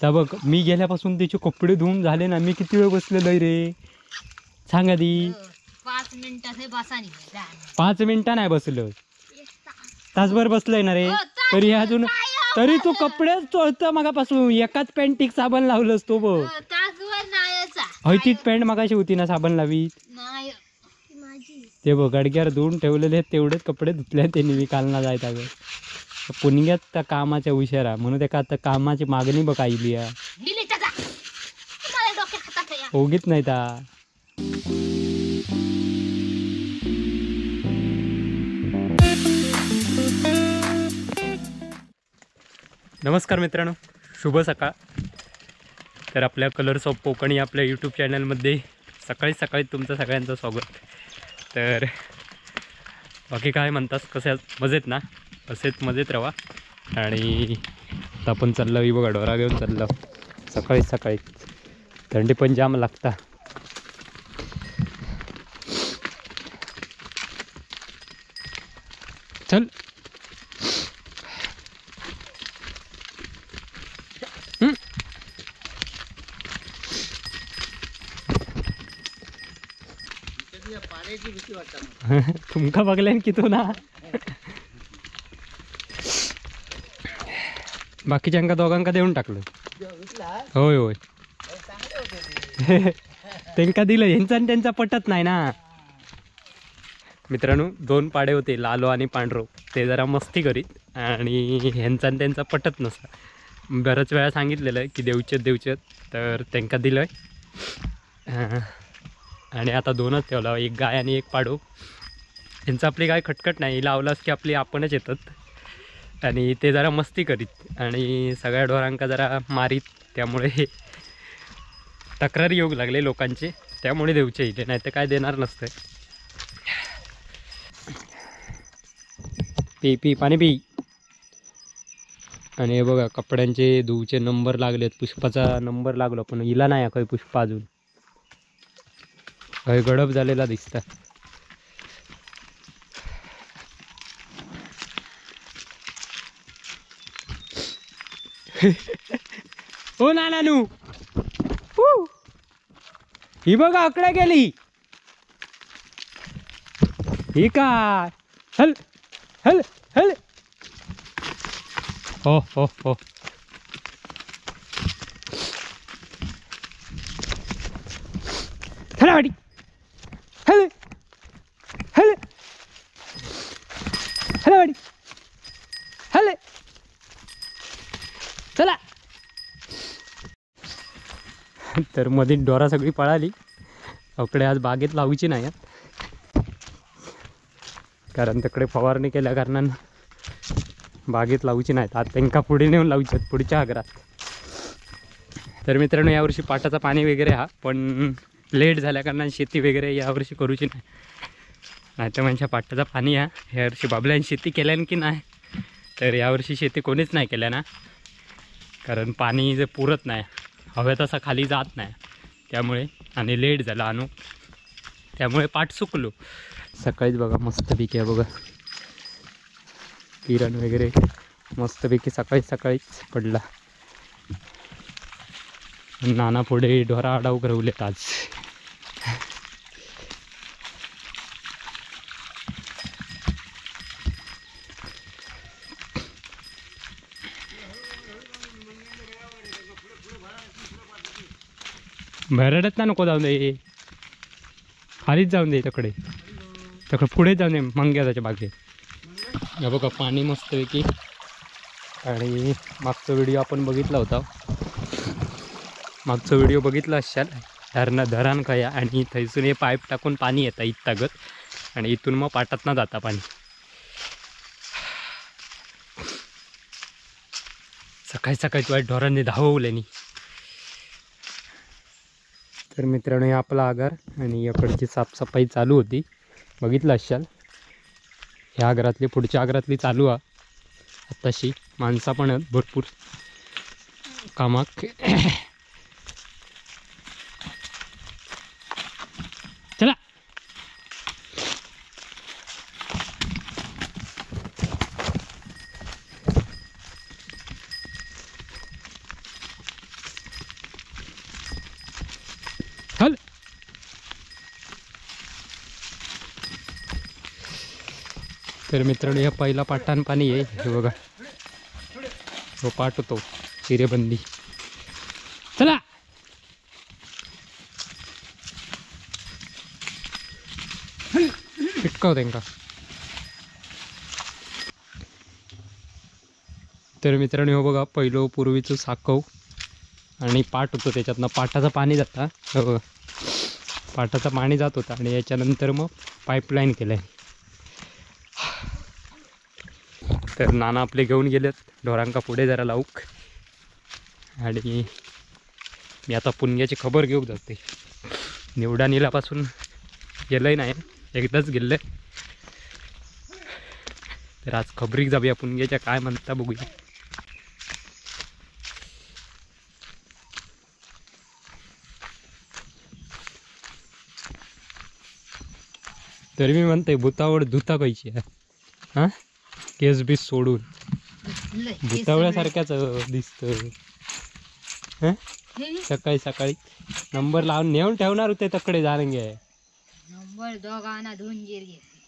तर बघ मी गेल्यापासून त्याचे कपडे धुवून झाले ना. मी किती वेळ बसलेलो रे सांग आधी. 5 मिनिटं बसानी. 5 मिनिटं नाही बसलो, तासभर बसलोय ना रे. तरी अजून तरी तू कपडेच चोळत मगापासून. एकाच पॅन्टीक साबण लावलंस तो बघ. हय तीच पॅन्ट मगाशी होती ना साबण लावी. ते बघ गडग्यावर धुवून ठेवलेले तेवढेच कपडे धुतले त्यांनी. मी काल ना जायत अगं पुणग्यात त्या कामाच्या हुशारा म्हणून त्या आता कामाची मागणी बघ आली आहे. होगीच नाही ता. नमस्कार मित्रांनो, शुभ सकाळ. तर आपल्या कलर्स ऑफ कोकणी आपल्या यूट्यूब चॅनलमध्ये सकाळी सकाळी तुमचं सगळ्यांचं स्वागत. तर बाकी काय म्हणतात, कसे मजेत ना? असेच मजेत राहा. आणि आता आपण चाललो ही बघा डोरा घेऊन चाललो सकाळी सकाळी. थंडी पण जाम लागता. चल तुमका बघल्यान की तो ना बाकीच्यांका दोघांका देऊन टाकलं. होय होय त्यांका दिलं, ह्यांचा आणि त्यांचा पटत नाही ना. मित्रांनो 2 पाडे होते, लालो आणि पांढरो. ते जरा मस्ती करीत आणि ह्यांचा आणि त्यांचा पटत नसता. बऱ्याच वेळा सांगितलेलं की देऊचेत देऊचेत, तर त्यांका दिलं. आणि आता 2च ठेवला, एक गाय आणि एक पाडो. यांचं आपली गाय खटखट नाही, लावलास की आपली आपणच येतात. आणि ते जरा मस्ती करीत आणि सगळ्या ढोरांका जरा मारीत, त्यामुळे तक्रार येऊ लागले लोकांचे, त्यामुळे देऊचे इथे, नाही तर काय देणार नसतं. पी पी पाणी पी. आणि हे बघा कपड्यांचे धुवचे नंबर लागलेत. पुष्पाचा नंबर लागलो पण हिला नाही काही पुष्पा अजून. काही गडप झालेला दिसता. हो ना नानू, ही बघा आकडे गेली. ही काय हल हल हल. हो हो हो चला वाटी. हल हल हल वाटी हल चला. तर मध्ये डोरा सगळी पळाली. अकडे आज बागेत लावायची नाही कारण तिकडे फवारणी केल्या कारणानं बागेत लावूची नाहीत. आज त्यांका पुढे नेऊन लावूची पुढच्या आगरात. तर मित्रांनो यावर्षी पाटाचा पाणी वगैरे हा पण लेट झाल्या कारणानं शेती वगैरे यावर्षी करूची नाही. नाही तर म्हणजे पाटाचा पाणी हा यावर्षी बाबल्यानं शेती केल्यान की नाही, तर यावर्षी शेती कोणीच नाही केल्या ना, कारण पाणी जे पुरत नाही, हव्या तसा खाली जात नाही त्यामुळे. आणि लेट झाला आणू, त्यामुळे पाट सुकलो. सकाळीच बघा मस्तपैकी आहे बघा किरण वगैरे मस्तपैकी सकाळी सकाळीच पडला. नाना पुढे ढोरा आडाव करवलेत आज. भरडत ना नको जाऊन दे, खालीच जाऊन दे तकडे तकडे पुढे जाऊन दे मंग्याच्या बागेत. हे बघा पाणी मस्तपैकी. आणि मागचा व्हिडिओ आपण बघितला होता, मागचा व्हिडिओ बघितला असाल. धरण खया आणि थंयसून हे पाईप टाकून पाणी येतं इत्तागत आणि इथून मग पाटात ना जाता पाणी. सकाळी सकाळी तुझ्या ढोरांनी धाववल्यानी. तर मित्रांनो हे आपला आगार आणि याकडची साफसफाई चालू होती, बघितलं असाल. ह्या आगारातली पुढच्या आगारातली चालू आहे आत्ताशी. माणसं पण आहेत भरपूर कामाक. चला तर मित्रांनो ह्या पहिला पाटान पाणी आहे, हे बघा हो पाट होतो चिरेबंदी. चला चिटकाव त्यांका. तर मित्रांनो हो बघा पहिलं पूर्वीचं साकव आणि पाट होतं, त्याच्यातनं पाटाचं पाणी जाता, हो बघा पाटाचं पाणी जात होतं आणि याच्यानंतर मग पाईपलाईन केलं आहे. तर नाना आपले घेऊन गेलेत ढोरांका पुढे जरा लावूक आणि मी आता पुणग्याची खबर घेऊ जाते. निवडानीलापासून गेलंही नाही, एकदाच गेलं. तर आज खबरीक जाऊया पुणग्याच्या, काय म्हणता बघूया. तरी मी म्हणते भूतावळ धुता पाहिजे हां, केस बीस सोडून भूतावळ्यासारख्याच दिसतं. सकाळी सकाळी नंबर लावून नेऊन ठेवणार होते तकडे जाणंगे.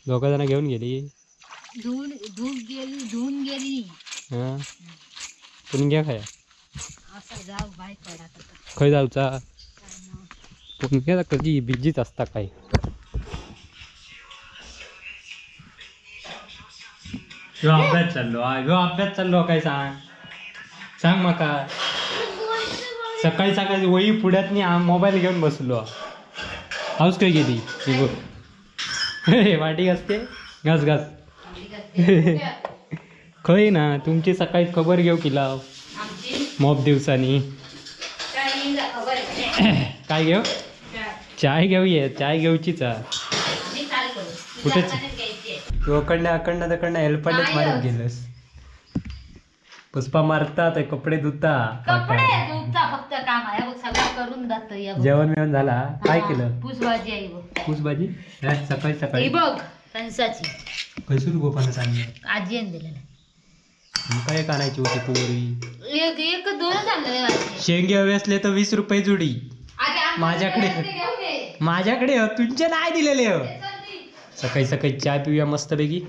दोघा जण घेऊन गेली, धुवून गेली. हां पुणग्या खाया खंय जाऊचा पुणग्या कधी बिजीच असता काय. ह्यो अभ्यास चाललो, ह्यो अभ्यास चाललो काय सांग सांग माका. सकाळी सकाळी वही पुढ्यात नी मोबाईल घेऊन बसलो. हाऊस काय गेली बघ वाटी असते घास घास खंय ना तुमची सकाळी खबर घेऊ की लाव मोप दिवसांनी. काय घेऊ? चाय घेऊया, चाय घेऊचीच. कुठेच तू अकडनं अकडनं तकडनं हेल्पडच मारत गेलस. पुष्पा मारता ते कपडे धुता, कपडे धुता फक्त काम आहे बघ, सगळं करून जातं. जेवण बिवण झाला? काय केलं? पूसभाजी आहे बघ. पूसभाजी सकाळी सकाळी बघ फणसाची. खैसून गोपानं सांगितलं? आजीने दिलेलं. काय आणायची होती पोरी? एक एक दोनच आणले. शेंगे हवे असले तर 20 रुपये जुडी. माझ्याकडे माझ्याकडे तुमचे नाही दिलेले. सकाळी सकाळी चाय पिऊया मस्तपैकी.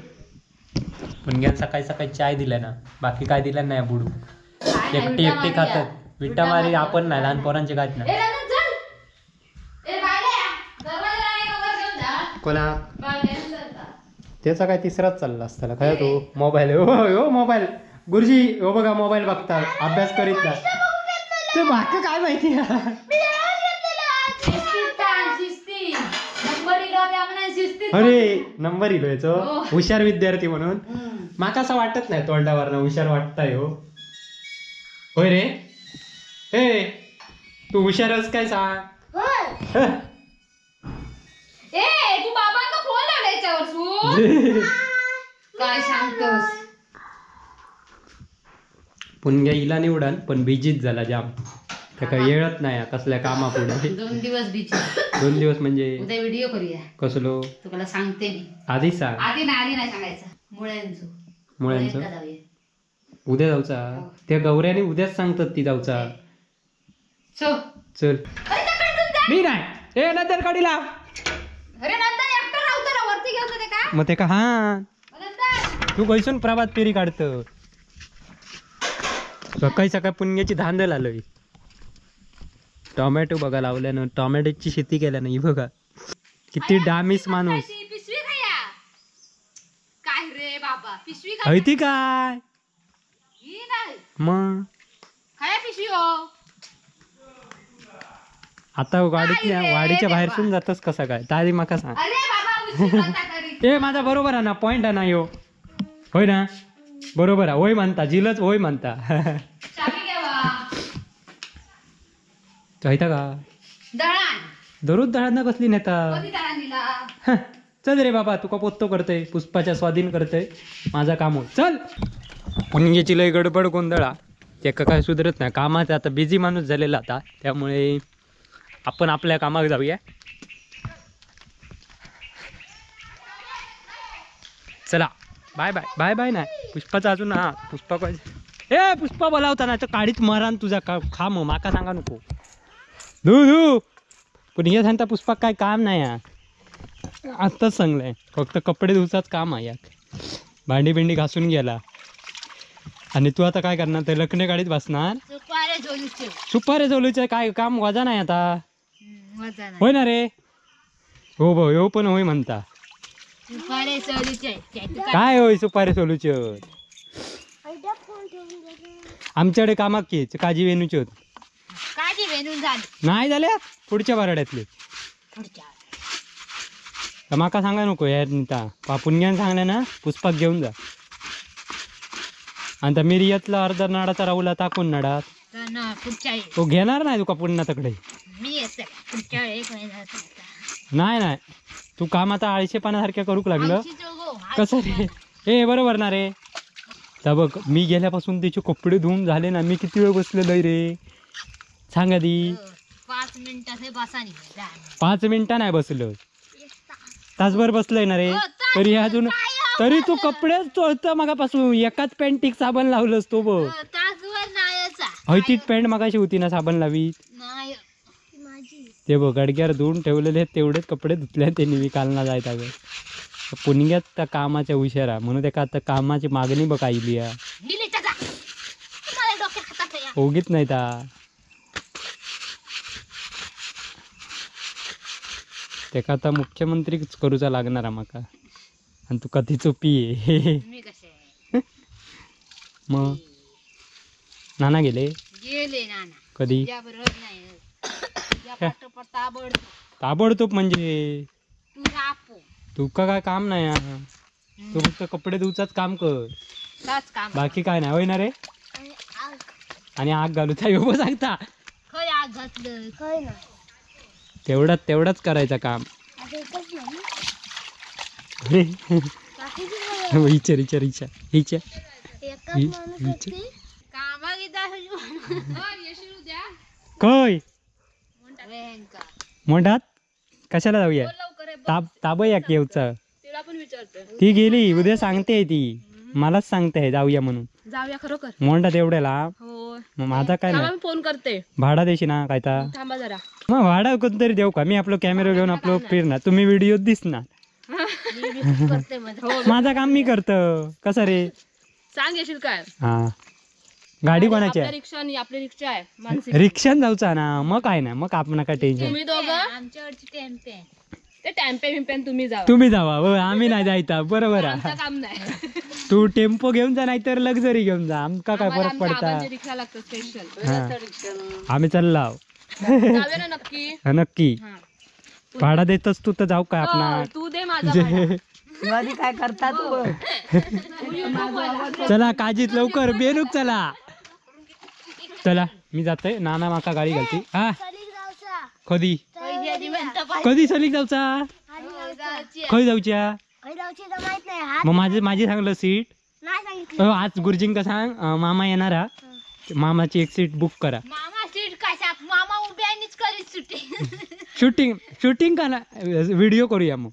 पुणग्यान सकाळी सकाळी चाय दिला ना, बाकी काय दिलं नाही. बुडू एकटी एकटी खातात विटा मारी. आपण नाही, लहान पोरांचे खात नाही. कोणा त्याचा काय तिसराच चालला असताना काय तो मोबाईल. हो हो मोबाईल गुरुजी, हो बघा मोबाईल बघता अभ्यास करीत ना. ते माका काय माहिती. अरे नंबर इलो याचो, हुशार विद्यार्थी म्हणून. माका असं वाटत नाही तोंडावर ना हुशार वाटताय. हो होय रे, हे तू हुशारच काय सांग. ए तू बाबांना फोन लावला याच्यावर काय सांगतोस? पुणग्या इला निवडान पण बिजीच झाला जाम, त्याका येळत नाही कसल्या कामापुढे. 2 दिवस बिजी. 2 दिवस म्हणजे उद्या व्हिडिओ करूया. कसलो तुला सांगते मी आधी सांग. आधी नाही, आधी नाही सांगायचं. मुळ्यांचं मुळ्यांचं उद्या जाऊचा. त्या गौऱ्याने उद्याच सांगतात ती जाऊचा. चल चल मी नाही. ए नंतर काढी लाव. अरे नंतर एकटं राहतो ना वरती घेऊन ते का मग ते का. हा तू कैसून प्रभात फेरी काढत. सकाळी सकाळी पुण्याची धांदल आलोय. टोमॅटो बघा लावल्यानं, टोमॅटोची शेती केल्यानं. ही बघा किती डामीस माणूस. पिशवी खाया काय रे बाबा? पिशवी हयती काय ही नाही मग खाया पिशवी. हो आता गाडीत वाडीच्या बाहेरसून जातस कसा काय तारी माका सांग. अरे बाबा ए माझा बरोबर आहे ना पॉइंट आहे ना यो. होय ना बरोबर आहे. होय म्हणता जिलच होय म्हणता. चाहता का दररोज दळण कसली नेता. चल रे बाबा तुका पोत्तो करतय, पुष्पाच्या स्वाधीन करतय, माझा काम हो. चल पुणग्याची लय गडबड गोंधळा, त्याका काय सुधरत नाही कामात. आता बिझी माणूस झालेला आता, त्यामुळे आपण आपल्या कामाक जाऊया. चला बाय बाय बाय बाय. नाही पुष्पाचा अजून हा पुष्पा काय ए पुष्पा बोलावता ना तर काडीत मरान तुझा का खा मग माका सांगा नको. धू धू पण हे सांगता पुष्पा काय काम नाही हा. आत्ताच सांगलंय फक्त कपडे धुचाच काम आहे यात. भांडी बिंडी घासून गेला. आणि तू आता काय करणार? ते लखने गाडीत बसणार. सुपारे जोलूचे काय काम वजा नाही आता. होय ना रे? हो भाऊ, हो पण होय म्हणता. काय होय सुपारी सोलूचे? आमच्याकडे कामाक की काजी वेणूचे होत. नाही झाल्या पुढच्या बाराड्यातले. माका सांगा नको यार नीता पापुनग्यान सांगले ना पुष्पाक घेऊन जा. आणि मिरियातला अर्धा नाडाचा राहुला टाकून नाडात तो घेणार नाही तुका पुन्हा तकडे. नाही नाही तू काम आता आळशेपणासारख्या करूक लागलं कसं रे? ए बरोबर ना रे? तर बघ मी गेल्यापासून त्याचे कपडे धुवून झाले ना. मी किती वेळ बसलेलो रे सांग आधी. 5 मिनिटं नाही बसलो, तासभर बसलोय ना रे. तरी अजून तरी तू कपडेच चोळत मगापासून. एकाच पॅन्टीक साबण लावलंस तो बघ. हय तीच पॅन्ट मगाशी होती ना साबण लावी. ते बघ गडग्यावर धुवून ठेवलेले तेवढेच कपडे धुतले त्यांनी. मी काल ना जायत अगं पुणग्यात त्या कामाच्या हुशारा म्हणून त्या आता कामाची मागणी बघ आली आहे. ओगीत नाही ता त्याका आता मुख्यमंत्रीच करूचा लागणार माका. आणि तुका ती चोपी आहे. मग नाना गेले गेले नाना कधी? ताबडतोब म्हणजे तुका काय काम नाही. तू फक्त कपडे धुवचाच काम कर, बाकी काय नाही. होय ना रे? आणि आग घालूचा यो सांगता तेवढाच तेवढाच करायचा काम. अरे विचार विचार विचार विचार. काय म्हणतात कशाला जाऊया? ताबया येऊचा. ती गेली उद्या सांगते ती मलाच सांगते जाऊया म्हणून. जाऊया खरोखर मोंडा तेवढ्याला. मग माझा काय नाही फोन करते. भाडा देशी ना काय ता? मग भाडा कोणतरी देऊ का? मी आपलं कॅमेरा घेऊन आपलं फिरणार, तुम्ही व्हिडिओ दिसणार. माझा काम मी करतो कसं रे? सांग येशील काय? हा गाडी कोणाची आहे? रिक्षा नाही, आपली रिक्षा आहे. रिक्षान जाऊचा ना मग काय ना मग आपण काय टेन्शन. तुम्ही दोघं ते टेम्पे बिम्प्यान तुम्ही जावा. तुम्ही जावा हो, आम्ही नाही जायचा. बरोबर आहे काम नाही. तू टेम्पो घेऊन जा नाही तर लक्झरी घेऊन जा, आमका काय फरक पडता. रिक्षा लागतो स्पेशल. आम्ही चालला नक्की नक्की भाडा देतच तू तर जाऊ काय आपण. तू दे माझा काय करता तू? चला काजीत लवकर बेनूक चला. चला मी जातोय. नाना माका गाडी घालती. हा कधी कधी सलिक जाऊचा? खय जाऊच्या? मग माझे माझी सांगलं सीट. आज गुरुजींका सांग मामा येणार हा, मामाची एक सीट बुक करा. शूटिंग शूटिंग का ना व्हिडिओ करूया. मग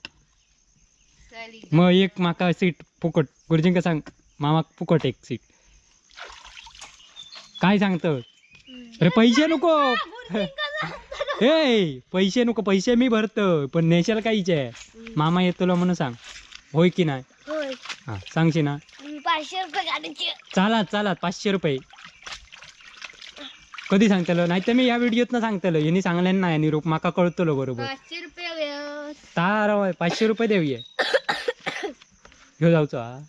मग एक माका सीट फुकट. गुरुजींका सांग मामा फुकट एक सीट. काय सांगतो अरे? पैसे नको. ए पैसे नको, पैसे मी भरतो पण नेशाल काय इच्छा आहे. मामा येतो म्हणून सांग. होय की नाही? हा सांगशी ना. 500 रुपये काढायचे. चाला चाला 500 रुपये कधी सांगतलो? नाही तर मी या व्हिडिओत ना सांगतलो. यांनी सांगले नाही निरोप माका कळतलो बरोबर. 500 रुपये तार 500 रुपये देऊये. ह्यो जाऊचो हा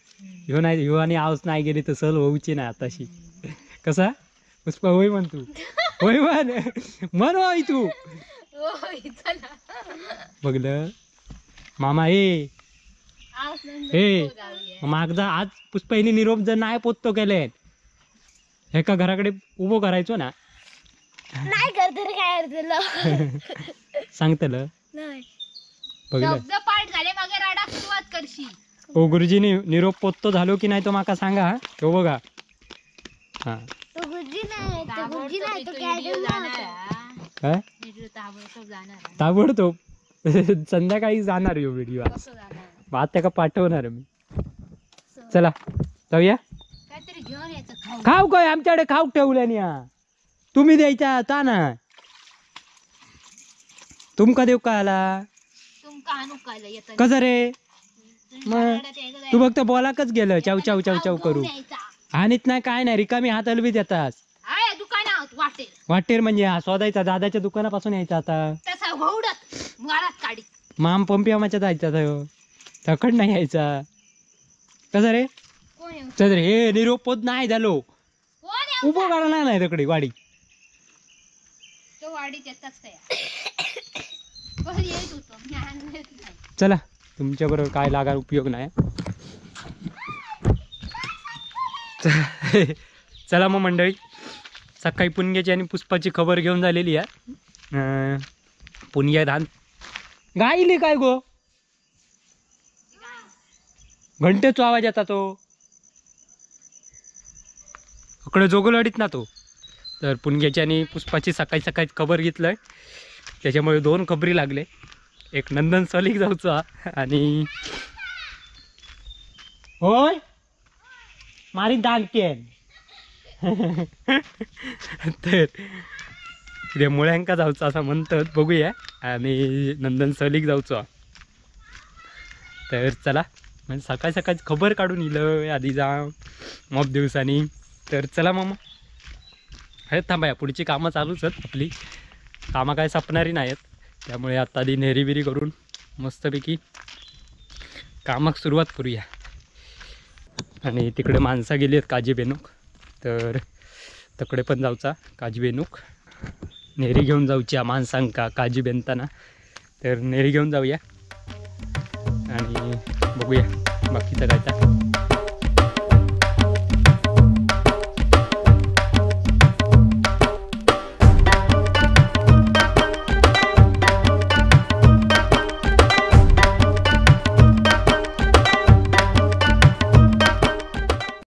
ह्यो नाही ह्यो आणि आऊस नाही गेली तर सहल होऊची नाही आताशी. कसा पुष्पा होय म्हण तू, होय म्हण म्हण होय तू. बघलं मामा ए ए मागजा आज पुष्पाईने निरोप जर नाही पोचतो केले एका घराकडे उभो करायचो ना. नाही करत रे काय करतलं सांगतलं नाही. बघलं पाठ झाले मागे राडा सुरुवात करशी. ओ गुरुजीने निरोप पोचतो झालो की नाही तो माका सांगा. तो बघा हा तो गुरुजी नाही तो गुरुजी नाही तो काय काय ताबडतोब संध्याकाळी जाणार यो व्हिडिओ. आज आज त्याका पाठवणार मी. चला जाऊया. खाऊ काय आमच्याकडे खाऊ ठेवलं नाही. तुम्ही द्यायचा ता ना. तुमका देऊ का आला कसं रे? मग तू फक्त बोलाकच गेलं चाव चाव चाव चाव करू. आणीत नाही काय नाही, रिकामी हात हलवीत येतास. दुकानात वाटेल वाटेर म्हणजे हा शोधायचा, दादाच्या दुकानापासून यायचा आता. तसा घोडत घरात काढी. माम पंपियामाच्या जायचा तो, थकड नाही यायचा. कसं रे? कोण येऊ? चल रे, हे निरोपद नाही झालो. कोण येऊ? उभं काढणार नाही तकडे वाडी. तो वाडीत येताच काय पहिले येत होतो, मी आणलेच नाही. चला तुमच्याबरोबर काय लागा उपयोग नाही. चला मग मंडळी, सकाळी पुणग्याची आणि पुष्पाची खबर घेऊन झालेली आहे. पुणग्या धान गायली काय गो, घंटेचा आवाज येता तो इकडे जोगलवाडीत ना तो. तर पुणग्याची आणि पुष्पाची सकाळी सकाळी खबर घेतलंय, त्याच्यामुळे 2 खबरी लागले. एक नंदन सलिक जाऊचा आणि होय मारी दालकेन. तर ते मुळ्यांका जाऊचा असं म्हणतात, बघूया. आणि नंदन सलिक जाऊचा. तर चला म्हणजे सकाळी सकाळी खबर काढून इलं आधी जा मग दिवसांनी. तर चला मामा, हे थांबा, पुढची कामं चालूच आहेत आपली, कामं काय संपणारी नाहीत. त्यामुळे आता आधी नेहरी बिरी करून मस्तपैकी कामाक सुरुवात करूया. आणि तिकडे माणसं गेली आहेत काजी बेनूक, तर तिकडे पण जाऊचा काजी बेनूक. नेहरी घेऊन जाऊची माणसांका काजी बेनताना, तर नेहरी घेऊन जाऊया आणि बघूया बाकीचं काय तर.